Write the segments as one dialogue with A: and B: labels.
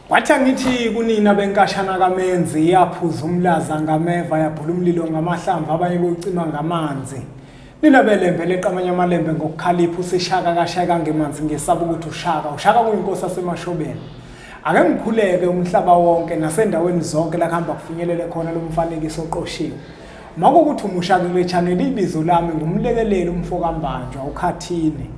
A: Kwathi angithi kunina benkashana kaMenzi yaphuza umlaza ngameva yabhula umlilo ngamahlamvu abanye bewucima ngamanzi. Nina belembe leqamanye amalembe ngokukhalipha usishaka kashaka ngemanzi ngesaba ukuthi ushaka ushaka kuyinkosi asemashobeni. Ake ngikhuleke umhlaba wonke nasendaweni zonke la kuhamba kufinyelele khona lo mfanekiso oqoshiwe. Makukuthi umusha kule channel ibizo lami ngumlekeleli umfokambanjwa ukhathini.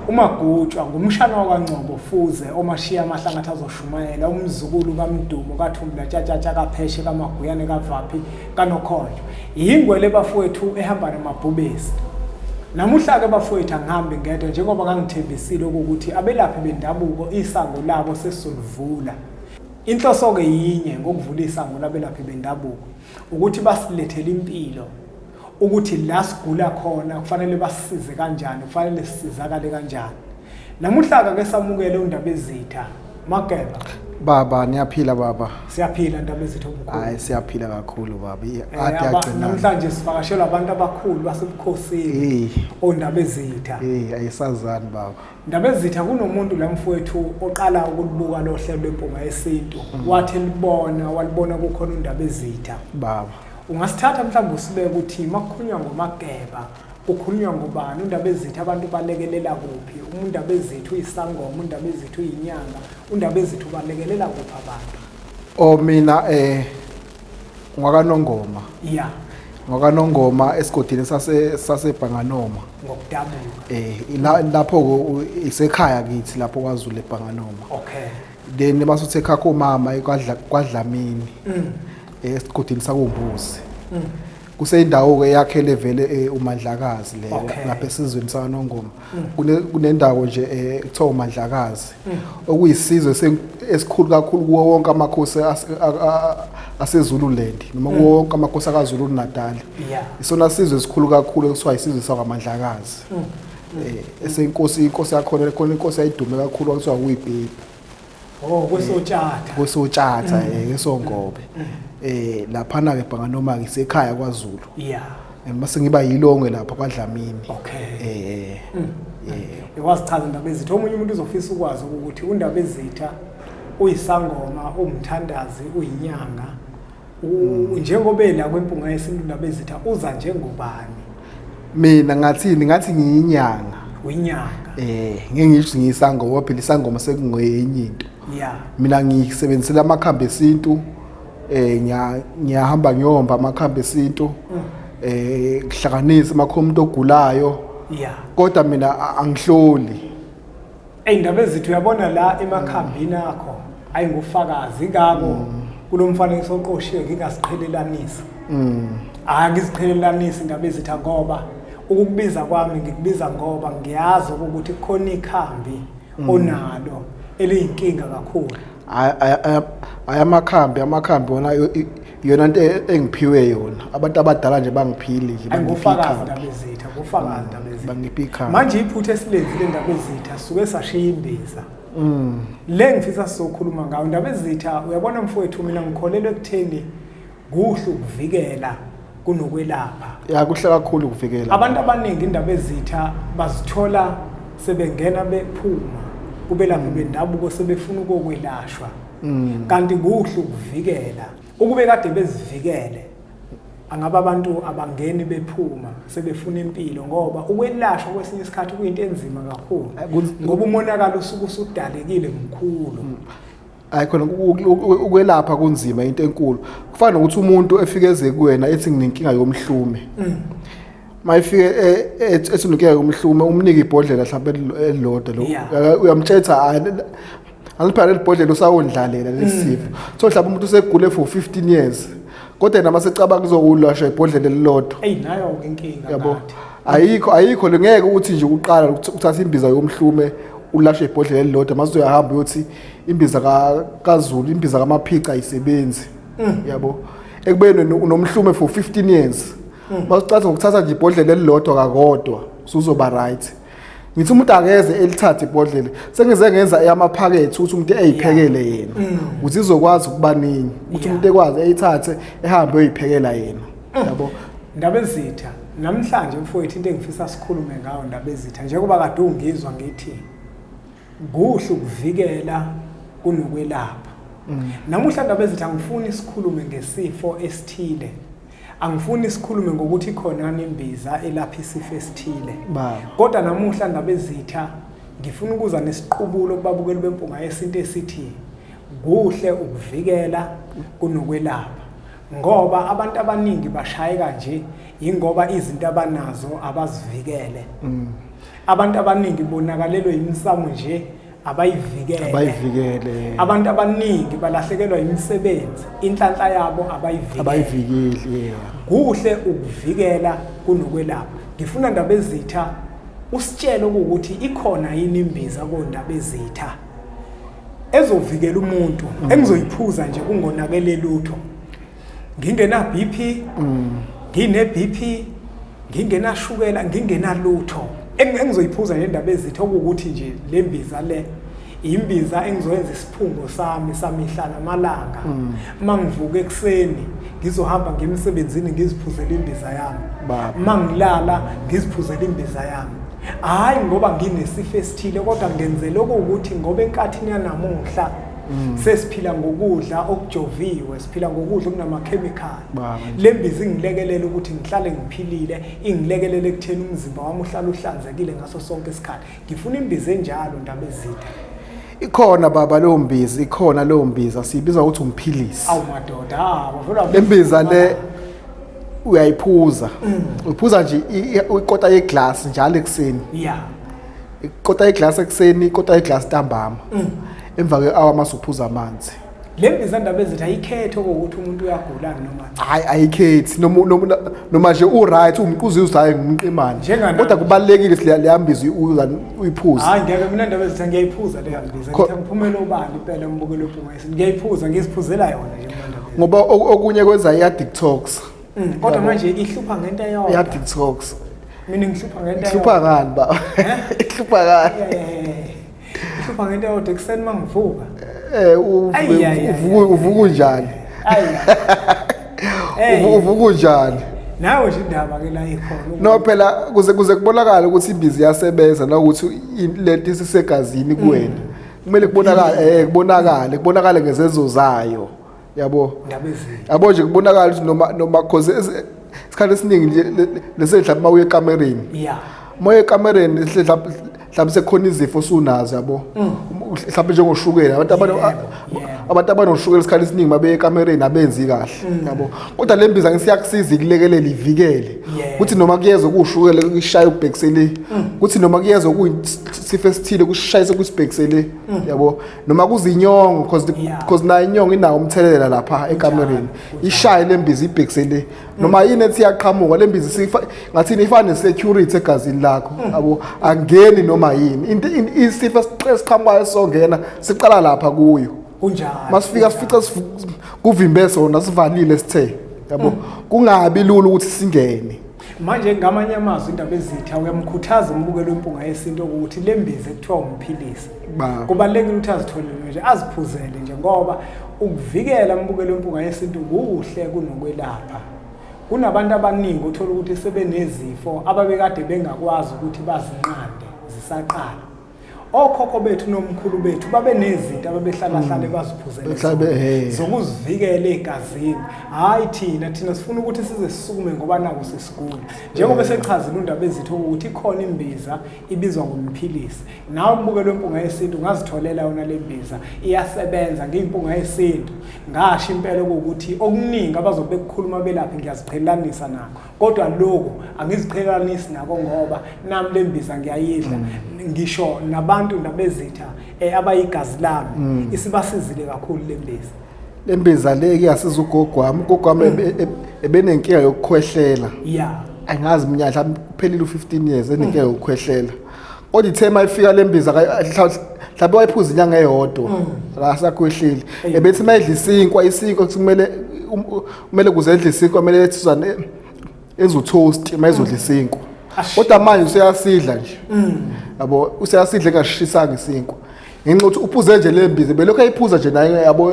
A: UMagutshwa ngumshana wakwaNgcobo Fuze omashiya amahlangathi azoshumayela, umzukulu kaMdumo kaThumbula Tshatshatsha kaPheshe kaMaguyane kaVaphi kaNokhonjwa. Yingwele bafowethu ehamba namabhubesi. Namuhla-ke bafowethu angihambi ngedwa njengoba ngangithembisile okuwukuthi abelaphi bendabuko isango labo sesizolivula. Inhloso-ke yinye ngokuvula isango labelaphi bendabuko ukuthi basilethele impilo ukuthi la sigula khona kufanele basisize kanjani kufanele sisizakale kanjani namuhla ke samukele uNdabezitha Mageba.
B: Baba niyaphila baba.
A: Siyaphila Ndabezitha omkhulu.
B: Hayi siyaphila kakhulu baba.
A: Eh, Ade agcina namhlanje sivakashelwa abantu abakhulu basebukhosini oNdabezitha.
B: Eh ayisazani baba.
A: Ndabezitha kunomuntu la mfowethu oqala ukulibuka lo hlelo lwempunga yesintu. Wathi elibona walibona kukhona uNdabezitha.
B: Baba.
A: Ungasithatha mhlawumbe usibeke ukuthi makukhulunywa ngoMageba kukhulunywa ngobani uNdabezitha abantu balekelela kuphi uNdabezitha uyisangoma uNdabezitha uyinyanga uNdabezitha ubalekelela kuphi abantu.
B: Oh mina ngwakaNongoma.
A: Yeah.
B: NgwakaNongoma esigodini sase saseBhanganoma.
A: Ngokudabuka.
B: Lapho isekhaya kithi lapho kwaZulu eBhanganoma.
A: Okay.
B: Then basuthe ekhaya komama ekwadla kwaDlamini. Esigodini sakuMbuzi. Kuseyindawo ke yakhele vele uMandlakazi leyo lapha esizweni sakaNongoma. Kunendawo nje ekuthiwa uMandlakazi. Okuyisizwe esikhulu kakhulu kuwo wonke amakhosi aseZululand noma kuwo wonke amakhosi akaZulu Natal. Isona sizwe esikhulu kakhulu ekuthiwa isizwe sakwaMandlakazi. Esenkosi inkosi yakhona khona inkosi yayidume kakhulu kwakuthiwa kuyiBhebhe.
A: Oh kwesotshatha.
B: Kwesotshatha esongobe. Laphana ke Bhanganoma ke isekhaya kwaZulu.
A: Yeah.
B: Mase ngiba yilongwe lapha kwaDlamini.
A: Okay. Iwazichaza Ndabezitha. Omunye umuntu uzofisa ukwazi ukuthi uNdabezitha uyisangoma, umthandazi, uyinyanga. Njengoba ela kwempunga yesintu Ndabezitha uza njengobani?
B: Mina ngathini ngathi ngiyinyanga.
A: Uyinyanga.
B: Ngeke ngisho ngiyisangoma phela isangoma sekungenye into.
A: Yeah.
B: Mina ngisebenzisela amakhambi esintu. Ngiyahamba ngiyomba amakhambi esintu. Ngihlanganise makho umuntu ogulayo.
A: Yeah.
B: Kodwa mina angihloli.
A: Ey Ndabezitha uyabona la emakhambini akho ayingufakazi ingakho kulomfanekiso oqoshiwe ngingasiqhelelanisi. Angiziqhelelanisi Ndabezitha ngoba ukukubiza kwami ngikubiza ngoba ngiyazi ukuthi kukhona ikhambi onalo eliyinkinga kakhulu.
B: Amakhambi amakhambi wona iyona into engiphiwe yona. Abantu abadala nje bangiphile nje bangiphe
A: Angufakazi
B: ikhambi.
A: Ndabezitha, ngufakazi Ndabezitha.
B: Bangiphe ikhambi.
A: Manje iphutha esilenzile Ndabezitha suke sashiya imbiza. Le ngifisa sizokhuluma ngayo Ndabezitha uyabona mfowethu mina ngikholelwa ekutheni kuhle ukuvikela kunokwelapha.
B: Ya kuhle kakhulu ukuvikela.
A: Abantu abaningi Ndabezitha bazithola sebengena bephuma kubelaphi bendabuko sebefuna ukokwelashwa. Kanti kuhle ukuvikela. Ukube kade bezivikele angaba abantu abangeni bephuma sebefuna impilo ngoba ukwelashwa kwesinye isikhathi kuyinto enzima kakhulu ngoba umonakalo usuke usudalekile mkhulu.
B: Hayi khona ukwelapha kunzima into enkulu. Kufana nokuthi umuntu efike eze kuwena ethi nginenkinga yomhlume. Mayifike ethi unenkinga yomhlume umnike ibhodlela mhlawumbe elilodwa lo uyamtshetha alipha leli bhodlela usawondlalela lesifo. So mhlawumbe umuntu usegule for 15 years. Kodwa yena masecabanga uzokulashwa ibhodlela elilodwa.
A: Ey nayo ke inkinga
B: yabo. Ayikho ngeke ukuthi nje uqala uthatha imbiza yomhlume ulashwe ibhodlela elilodwa mase uyahamba uyothi imbiza kaZulu imbiza kaMaphica ayisebenzi. Yabo. Ekubeni unomhlume for 15 years. Masucatha ngokuthatha nje ibhodlela elilodwa kakodwa usuzoba right. Ngithi umuntu akeze elithathe ibhodlela sengize ngenza eyamaphakethe ukuthi umuntu eyiphekele yena ukuthi izokwazi ukubaningi ukuthi umuntu ekwazi eyithathe ehambe eyiphekela yena. Yabo.
A: Ndabezitha namhlanje mfowethu into engifisa sikhulume ngayo Ndabezitha njengoba kade ungizwa ngithi kuhle ukuvikela Kunokwelapha. Namuhla, ndaba ezithi, angifuni sikhulume ngesifo esithile, angifuni sikhulume ngokuthi khonani imbiza elapha isifo esithile.
B: Baba.
A: Kodwa namuhla, ndaba ezitha, ngifuna ukuza nesiqubulo kubabukeli beMpunga Yesintu esithi kuhle ukuvikela kunokwelapha, ngoba abantu abaningi bashayeka nje ingoba izinto abanazo abazivikele. Abantu abaningi bonakalelwe imisamo nje, abayivikele.
B: Abayivikele.
A: Abantu abaningi balahlekelwa imisebenzi, inhlanhla yabo abayivikele.
B: Abayivikeli, yeah.
A: Kuhle ukuvikela kunokwelapha. Ngifuna, ndaba ezitha, usitshele ukuthi ikhona yini imbiza kondaba ezitha ezovikela umuntu engizoyiphuza nje kungonakele lutho, ngingena BP, ngine BP, ngingenashukela, ngingenalutho, engizoyiphuza nje, indaba ezitha, okuwukuthi nje le mbiza le imbiza engizoyenza isiphungo sami samihla namalanga, uma ngivuka ekuseni ngizohamba ngiye emsebenzini ngiziphuzele imbiza yami,
B: Baba.
A: uma ngilala ngiziphuzele imbiza yami, hhayi ngoba nginesifo esithile, kodwa ngenzele okuwukuthi ngoba enkathini yanamuhla sesiphila ngokudla okujoviwe, siphila ngokudla okunamakhemikhali.
B: Baba.
A: Le mbiza ingilekelela ukuthi ngihlale ngiphilile, ingilekelela ekutheni umzimba wami uhlale uhlanzekile ngaso sonke isikhathi. Ngifuna imbiza enjalo, ndaba ezitha.
B: Ikhona baba leyo mbiza, ikhona leyo mbiza, siyibiza ukuthi umphilisi.
A: Awu madoda, ah, bavela.
B: Le mbiza le uyayiphuza, uyiphuza nje ikota yeglass njalo ekuseni. Ikota yeglass ekuseni, ikota yeglass ntambama, emva kwe-hour mase uphuza amanzi.
A: Le mbiza, ndaba ezithi, ayikhetho kokuthi umuntu uyagula noma
B: cha? Hayi, ayikhethi, noma nje u-right, umquzi uzayo ngumqimane.
A: Njenganami.
B: Kodwa kubalulekile leya mbiza uyiphuze.
A: Hayi ngeke, mina, ndaba ezithi, ngiyayiphuza leya mbiza. Ngithi ngiphumele obala impela, umbukelo weMpunga Yesintu, ngiyayiphuza, ngiziphuzela yona nje mina, ndaba ezithi.
B: Ngoba okunye kwenza iya-detox.
A: Kodwa manje ihlupha ngento eyodwa.
B: Iya-detox.
A: Mina ngihlupha ngento
B: Ihlupha
A: eyodwa.
B: ngani baba? Ihlupha ngani?
A: Ihlupha ngento eyodwa ekuseni uma ngivuka.
B: Uvuke
A: Ayi, ayi, ayi,
B: uvuka unjani?
A: Ayi. Hey.
B: Uvuka unjani?
A: Nawe nje indaba ke la ikhona.
B: No phela kuze kubonakale ukuthi imbiza iyasebenza nokuthi lento isisegazini kuwena, kumele kubonakale, kubonakale ngezenzo zayo, yabo.
A: Ndaba ezinhle.
B: Yabo nje, kubonakala ukuthi noma cause isikhathi esiningi nje lesedla uma uye ekamereni, uma uye ekamereni mhlawumbe sekukhona izifo osunazo, yabo, mhlawumbe njengoshukela, abantu
A: Yebo.
B: abantu abanoshukela isikhathi esiningi mabe ekamereni abenzi kahle, yabo. Kodwa le mbiza ngisiyakusiza, ikulekelele, ivikele kuthi noma kuyeza kuwushukela kushaya ukubhekisele, kuthi noma kuyeza kuyisifo esithile kushayise kusibhekisele, yabo, noma kuzinyongo, cause cause nayo inyongo inawo umthelela lapha ekamereni. Ishaye le mbiza ibhekisele noma yini ethi iyaqhamuka. Le mbiza ngathini, ifana ne-security egazini lakho, yabo, angeni noma yini into isifo esiqhamukayo songena siqala lapha kuyo. Masifika sifica kuvimbe sona, sivalile, sithe, yabo, kungabi lula ukuthi singene.
A: Manje ngamanye amazwi, indaba ezitha, uyamkhuthaza umbukelo weMpunga Yesintu ukuthi le mbiza ekuthiwa umphilisi
B: Baba.
A: kubalulekile ukuthi azitholele nje, aziphuzele nje, ngoba ukuvikela, mbukelo weMpunga Yesintu, kuhle kunokwelapha. Kunabantu abaningi othola ukuthi sebenezifo ababekade bengakwazi ukuthi bazinqande zisaqala. Okhokho bethu nomkhulu bethu babenezinto ababehlala hlale baziphuzele
B: Behlale
A: zona, zokuzivikela egazini. Hhayi thina sifuna ukuthi size sisukume ngoba naku sesigula. Njengoba sechazile undaba ezitho ukuthi ikhona imbiza ibizwa ngomphilisi, nawe umbukelo weMpunga Yesintu ungazitholela yona le mbiza, iyasebenza. NgiyiMpunga Yesintu ngasho impela ukuthi okuningi abazobe bekukhuluma belaphi ngiyaziqhelelanisa nakho, kodwa lokhu angiziqhelelanisi nako ngoba nami le mbiza ngiyayidla. Ngisho nabantu ndabezitha abayigazi lami isibasizile kakhulu le mbiza.
B: Le mbiza le kuyasiza ugogo wami. Ugogo wami ebenenkinga yokukhwehlela. Angazi iminyaka, mhlawumbe kuphelile u-15 years enenkinga yokukhwehlela, kodwa ithe uma ifika le mbiza mhlawumbe wayiphuza inyanga eyodwa, akasakhwehleli. Ebethi uma edla isinkwa, isinkwa kuthi kumele kumele kuze edle isinkwa kumele ethuzane enze utoast uma ezodla isinkwa. Kodwa manje useyasidla nje, yabo, useyasidla engashisanga isinkwa ngenxa yokuthi uphuze nje le mbiza. Belokhu ayiphuza nje naye, yabo,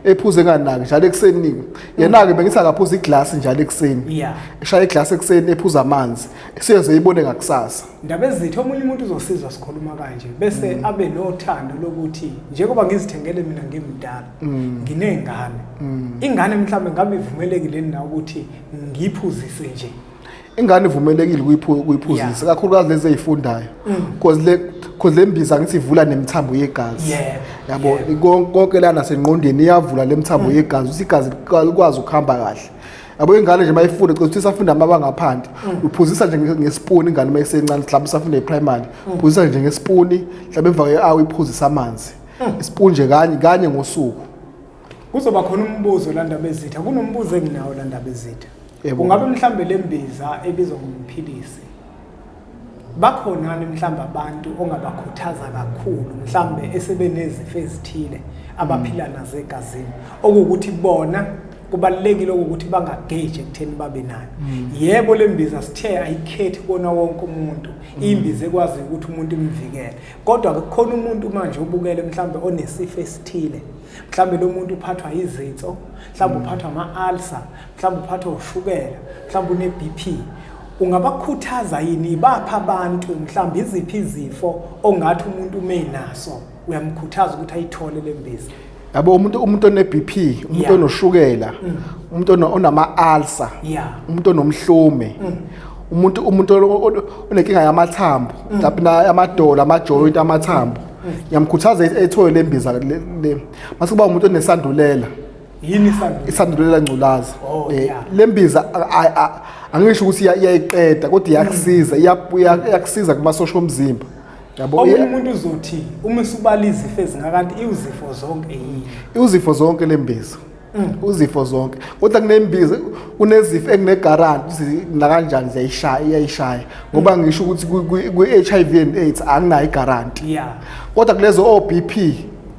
B: Ephuze enganaki njalo ekuseni. Yena-ke bengithi akaphuze iglasi njalo ekuseni. Eshaya iglasi ekuseni ephuza amanzi. Siyoze ibone ngakusasa.
A: Ndaba ezitha omunye umuntu uzosizwa sikhuluma kanje bese abe nothando lokuthi njengoba ngizithengele mina ngimdala nginengane. Ingane mhlawumbe ngabe ivumelekile na ukuthi ngiphuzise nje.
B: Ingane ivumelekile ukuyiphuzisa kakhulukazi lezi ezifundayo. Cause le mbiza ngithi ivula nemithambo yegazi. Yabo konke la nasengqondweni iyavula lemithambo yegazi ukuthi igazi likwazi ukuhamba kahle. Yabo ingane nje mayifunda cause uthi isafunda amabanga aphansi uphuzisa nje ngesipuni ingane mayisencane mhlawumbe isafunda eprimary uphuzisa nje ngesipuni mhlawumbe emva kwe-hour iphuzisa amanzi isipuni nje kanye kanye ngosuku.
A: Kuzoba khona umbuzo la ndaba ezitha, kunombuzo enginawo la ndaba ezitha. Kungabe mhlambe lembiza ebizwa ngomphilisi bakhonani mhlambe abantu ongabakhuthaza kakhulu mhlambe esebenezifo ezithile abaphila nazo egazini okuwukuthi bona kubalulekile ukuthi bangageji ekutheni babe nayo. Yebo lembiza sithe ayikhethi kubona wonke umuntu, imbiza ekwazi ukuthi umuntu imvikele, kodwa kukhona umuntu manje obukele mhlambe onesifo esithile, mhlambe lo muntu uphathwa izinso, mhlambe uphathwa ama-ulcer, mhlambe uphathwa ushukela, mhlambe une-BP. Ungabakhuthaza yini ibapha abantu mhlambe iziphi izifo ongathi umuntu uma enaso uyamkhuthaza ukuthi ayithole le mbiza?
B: Yabo umuntu one-BP, umuntu onoshukela, umuntu onama-ulcer, umuntu onomhlume, umuntu onenkinga yamathambo, mhlawumbe amadolo, amajoint, amathambo. Ngiyamkhuthaza ethole le mbiza le. Mase kuba umuntu onesandulela.
A: Yini isandulela?
B: Isandulela ngculaza. Le mbiza angisho ukuthi iyayiqeda kodwa iyakusiza, iyakusiza kumasosha omzimba.
A: Yabo omunye umuntu uzothi uma usubala izifo ezingakanti iwuzifo zonke yini?
B: Iwuzifo zonke le mbiza. Uzifo zonke. Kodwa kunembiza kunezifo engineguarantee ukuthi nakanjani ziyayishaya, iyayishaya. Ngoba ngisho ukuthi kwi-HIV and AIDS anginayo iguarantee. Kodwa kulezo o-BP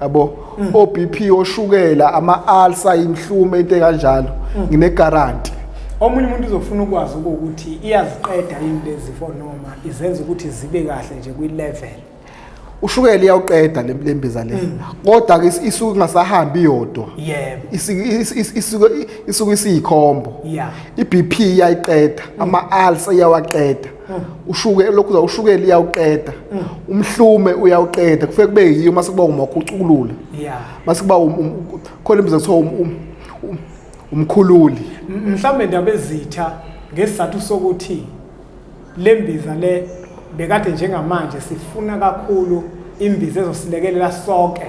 B: yabo o-BP oshukela, ama-ulcer, imhlume, into ekanjalo ngineguarantee.
A: Omunye umuntu uzofuna ukwazi ukuthi iyaziqeda yini lezi zifo noma izenza ukuthi zibe kahle nje kwi-level.
B: Ushukela iyawuqeda le mbiza le. Kodwa ke isuke ingasahambi yodwa. Isuke isiyikhombo. I-BP iyayiqeda, ama-ulcer iyawaqeda. Ushukela lokhu ushukela iyawuqeda. Umhlume uyawuqeda. Kufike kube yiyo mase kuba umakhuculula. Mase kuba khona imbiza kuthiwa umkhululi.
A: Mhlambe indaba ezitha ngesizathu sokuthi lembiza le bekade njengamanje sifuna kakhulu imbiza ezosilekelela sonke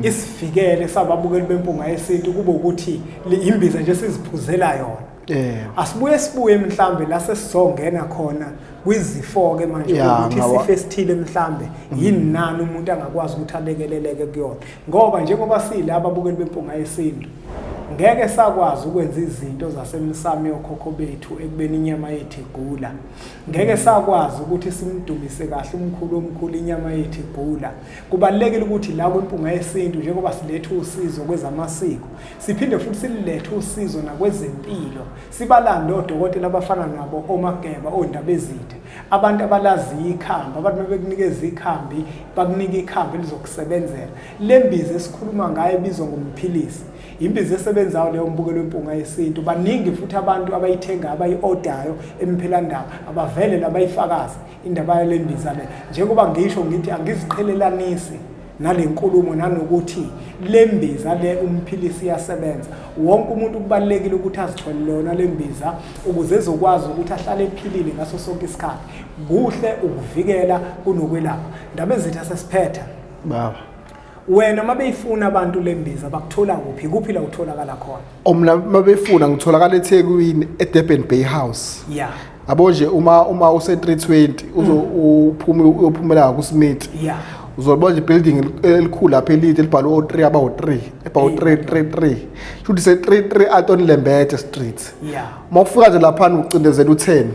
A: isivikele sababukeli bempunga yesintu kube ukuthi imbiza nje siziphuzela yona. Asibuye sibuye mhlambe la sesizongena khona kwizifo ke manje ukuthi isifo esithile mhlambe yini nani umuntu angakwazi ukuthi alekeleleke kuyona, ngoba njengoba silaba ababukeli bempunga yesintu ngeke sakwazi ukwenza izinto zasemsamo yokhokho bethu ekubeni inyama yethu igula. Ngeke sakwazi ukuthi simdumise kahle umkhulu omkhulu inyama yethu igula. Kubalulekile ukuthi la kwimpunga yesintu njengoba siletha usizo kwezamasiko siphinde futhi silethe usizo nakwezempilo, sibalande odokotela abafana nabo omageba, ondabezitha, abantu abalaziyo ikhambi, abantu bebekunikeza ikhambi bakunika ikhambi elizokusebenzela. Le mbiza esikhuluma ngayo ebizwa ngomphilisi imbiza esebenzayo leyo mbukelo wempunga yesintu. Baningi futhi abantu abayithengayo, abayi-odayo emphelandaba, abavele labayifakazi indaba yale mbiza le. Njengoba ngisho ngithi angiziqhelelanisi nale nkulumo nanokuthi le mbiza le umphilisi iyasebenza. Wonke umuntu kubalulekile ukuthi azithole lona le mbiza ukuze ezokwazi ukuthi ahlale ephilile ngaso sonke isikhathi. Kuhle ukuvikela kunokwelapha. Ndaba ezitha sesiphetha.
B: Baba.
A: Wena uma beyifuna abantu le mbiza bakuthola kuphi? Kuphi la utholakala khona?
B: Mina uma befuna ngitholakala eThekwini eDurban Bay House. Yabo nje uma use 320 uzo uphume uyophumela kuSmith. Uzobona nje building elikhulu lapha elide elibhalwe o3 aba o3, ebhalwe 333. Shuthi se 33 Anton Lembede Street. Uma ufika nje lapha ucindezela u10.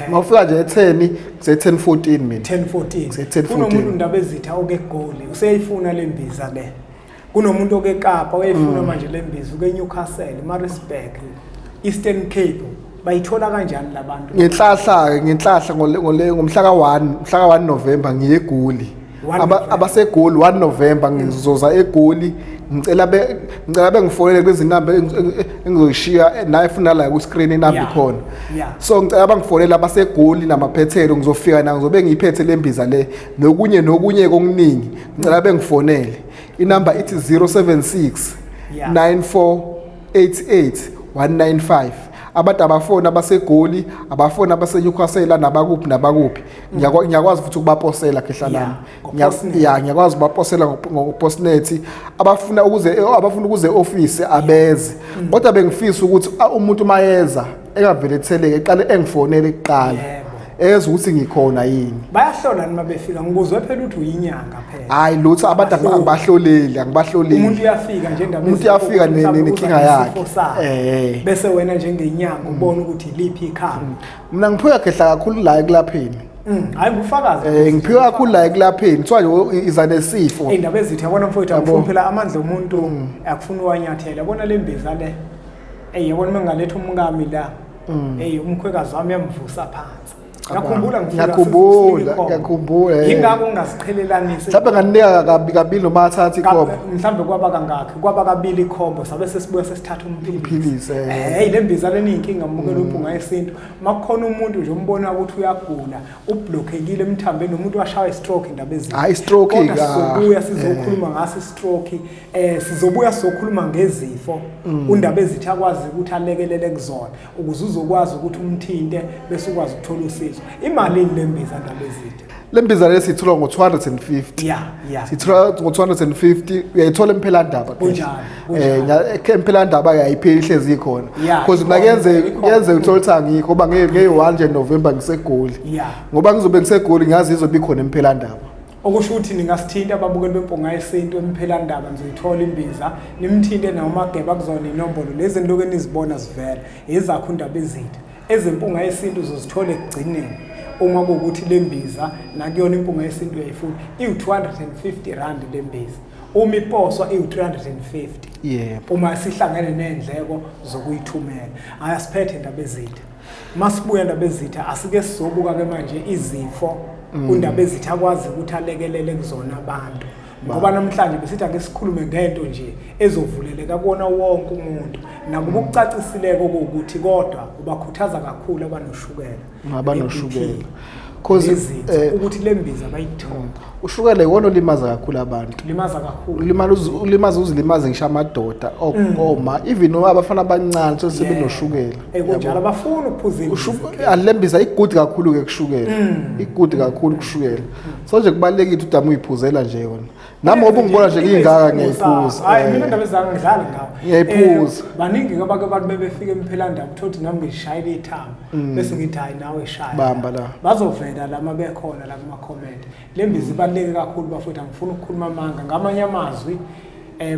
B: Uma ufika nje e10 kuse 10:14 mina.
A: 10:14.
B: Kuse 10:14.
A: Kunomuntu ndaba ezitha oke eGoli useyifuna lembiza le. Kunomuntu oke eKapa uyayifuna manje lembiza, uke Newcastle, Maritzburg, Eastern Cape. Bayithola kanjani labantu?
B: Ngenhlahla ke, ngenhlahla ngomhla ka 1, mhla ka 1 November ngiye eGoli. Abasegoli 1 November ngizoza eGoli, ngicela bengifonele kwezinamba engizoyishiya naye funa la ku screen inamba ikhona. So ngicela bangifonele abasegoli namaphethelo, ngizofika na ngizobe ngiyiphethe lembiza le nokunye nokunye kokuningi. Ngicela bengifonele, inamba ithi 076 9488 195. Abantu abafoni abasegoli, abafoni abaseNewcastle, nabakuphi nabakuphi, ngiyakwazi futhi ukubaposela, khehla lami. Ya, ngiyakwazi ukubaposela ngoPostnet. Abafuna ukuze office abeze, kodwa bengifisa ukuthi umuntu mayeza engavele etheleke, eqale engifonele kuqala, ezwe ukuthi ngikhona yini.
A: Bayahlola noma befika? Ngikuzwe phela ukuthi uyinyanga phela.
B: Hayi lutho, abantu angibahloleli, angibahloleli.
A: Umuntu uyafika nje endabeni.
B: Umuntu uyafika nenkinga yakhe.
A: Bese wena njengenyanga ubona ukuthi iliphi ikhambi.
B: Mina ngiphiwa, khehla, kakhulu la ekulapheni.
A: Hayi, ngufakazi.
B: Ngiphiwa kakhulu la ekulapheni, kuthiwa nje iza nesifo.
A: Indaba ezithi, yabona mfowethu, angifuni phela amandla omuntu akufuni uwanyathela. Yabona le mbiza le, eyi, yabona uma ngingaletha umkami la, eyi, umkhwekazi wami yamvusa phansi. Ngiyakhumbula ngifika.
B: Ngiyakhumbula, ngiyakhumbula.
A: Yingakho ngingaziqhelelanisi.
B: Mhlawumbe nganika kabi kabili noma athatha ikhombo.
A: Mhlawumbe kwaba kangakhi, kwaba kabili ikhombo, sabe sesibuya sesithatha umphilisi.
B: Umphilisi.
A: Hey, le mbiza lena iyinkinga, mbukela uMpunga Yesintu. Makukhona umuntu nje umbona ukuthi uyagula, ublockekile emthambeni, umuntu washawa i-stroke, indaba ezinto.
B: Hayi, i-stroke.
A: Kodwa sizobuya sizokhuluma ngaso i-stroke, sizobuya sizokhuluma ngezifo undaba ezithi akwazi ukuthi alekelele kuzona ukuze uzokwazi ukuthi umthinte bese ukwazi ukuthola usizo. Imalini le mbiza, ndaba ezitha?
B: Le mbiza le siyithola ngo-250. Sithola ngo-250, uyayithola emphelandaba.
A: Kunjalo.
B: Emphelandaba ayipheli, ihlezi ikhona. Because mina kuyenzeka uthole ukuthi angikho, ngoba ngeyi-1 nje November ngisegoli. Ngoba ngizobe ngisegoli, ngiyazi izobe ikhona emphelandaba.
A: Okusho ukuthi ningasithinta, ababukeli beMpunga Yesintu, emphelandaba nizoyithola imbiza, nimthinte nawumageba kuzona inombolo lezi enilokhu enizibona zivela ezakho indaba ezitha. Ezempunga Yesintu uzozithola ekugcineni. Uma kuwukuthi le mbiza nakuyona iMpunga Yesintu uyayifuna, iwu-250 rand le mbiza. Uma iposwa iwu-350. Uma sihlangene ney'ndleko zokuyithumela. Hhayi, asiphethe indaba ezitha. Masibuya, indaba ezitha, asike sizobuka-ke manje izifo undaba ezitha akwazi ukuthi alekelele kuzona abantu, ngoba namhlanje besithi ake sikhulume ngento nje ezovuleleka kuwona wonke umuntu, nakuba ukucacisileko kuwukuthi kodwa ubakhuthaza kakhulu abanoshukela.
B: Abanoshukela.
A: Cause ukuthi le mbiza bayithole.
B: Ushukela iwona olimaza kakhulu abantu.
A: Limaza kakhulu.
B: Ulimaza, uzilimaze ngisho amadoda, okoma, even noma abafana abancane sebenoshukela.
A: Kunjalo, abafuni ukuphuza imbiza.
B: Alembiza i-good kakhulu ke kushukela, i-good kakhulu kushukela. So nje kubalulekile ukuthi udame uyiphuzela nje yona. Nami ngoba ungibona nje ngiyingaka, ngiyayiphuza.
A: Hayi, mina indaba ezange ngidlale ngawo.
B: Ngiyayiphuza.
A: Baningi ke abake abantu bebefika emphelandaba, uthola ukuthi nami ngishayela ithambo bese ngithi hayi, nawe shaya.
B: Bamba la.
A: Bazovela lama bekhona la kuma comment. Le mbiza ibaluleke kakhulu bafowethu, angifuni ukukhuluma amanga. Ngamanye amazwi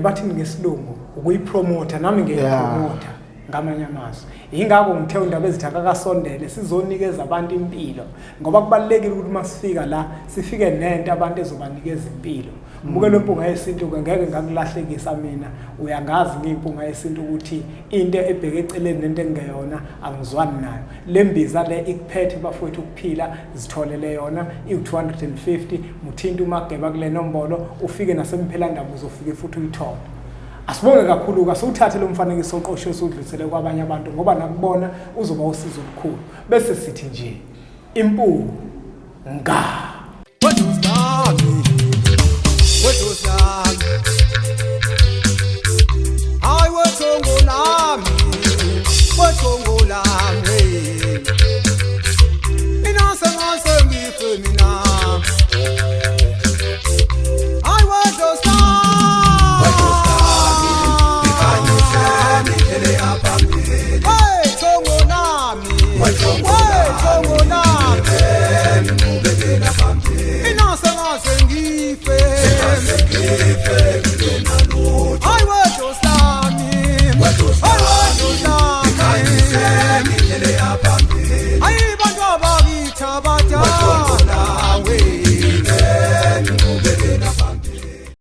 A: bathini ngesilungu, ukuyipromota, nami ngiyayipromota ngamanye amazwi. Yingakho ngithe undaba ezithi akakasondele sizonikeza abantu impilo, ngoba kubalulekile ukuthi uma sifika la sifike nento abantu ezobanikeza impilo. Mbukelo Mpunga Yesintu-ke, ngeke ngakulahlekisa mina, uyangazi ngiyiMpunga Yesintu ukuthi into ebheke eceleni nento engeyona angizwani nayo. Le mbiza le ikuphethe bafowethu ukuphila, zitholele yona, iwu-250. Muthinta umageba kule nombolo, ufike nasemphelandaba uzofike futhi uyithole. Asibonge kakhulu-ke, asiwuthathe lo mfanekiso oqoshiwe siwudlulisele kwabanye abantu, ngoba nakubona uzoba usizo olukhulu. Bese sithi nje impunga.